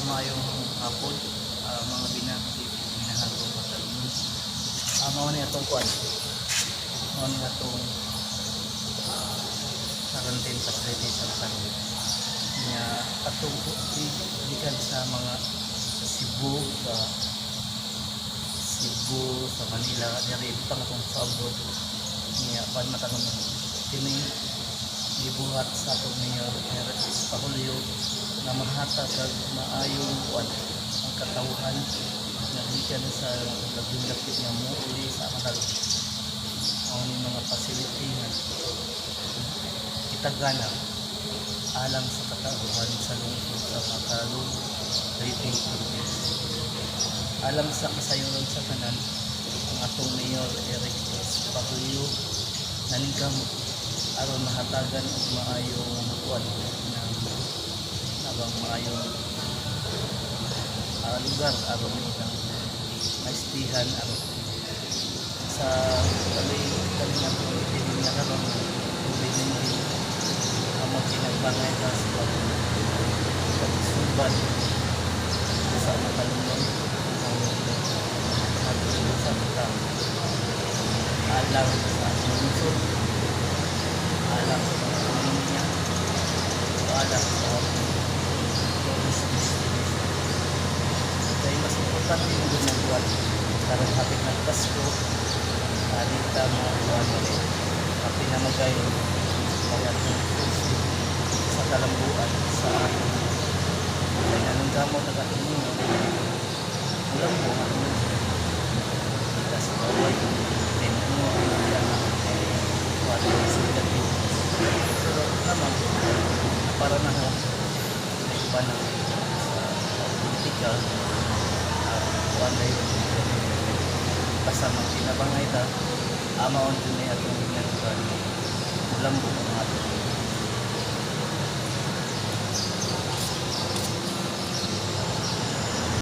Maayong hapon, mga binati, minahal kong katalungan. Mao ni atong kuan. Mao ni atong quarantine facility sa Matalom. Nya atong gikan sa mga Cebu, sa Manila, diri butang atong sa abroad. Nya pan matanong kini gibuhat sa atong Mayor Eric Pahulyo nga mahatag og maayong kuan ang katawhan nga gikan sa labing dapit nga muuli sa Matalom. Mao ni mga facility nga itagana alang sa katawhan sa lungsod sa Matalom, Leyte, Philippines. Alang sa kasayuran sa tanan, ang atong Mayor Eric S. Pahulyo naningkamot aron mahatagan og maayong kuan ng habang maayong lugar aron ilang maistihan aron sa kali kali nga atong epidemya karon, COVID-19, ang kinabangay ta sa pagsuban sa Matalomnon ang sa kita alang sa atong lungsod, alang sa mga ekonomiya, o alang sa atong tourist destination. Kaya mas importante yung ganyan buwan karon, hapit ng Pasko, alita mo kuan rin pinamagay kaya atong sa kalambuan sa atong kay anong gamot ang atong ninyo mulambo ang atong lungsod kita sa baway kay mo ang iyang kuan negative, pero naman para na ho may uban ng sa politika, kuan na yun, basta magtinabangay ta amaon din ni atong ginagawa mulambo ang atong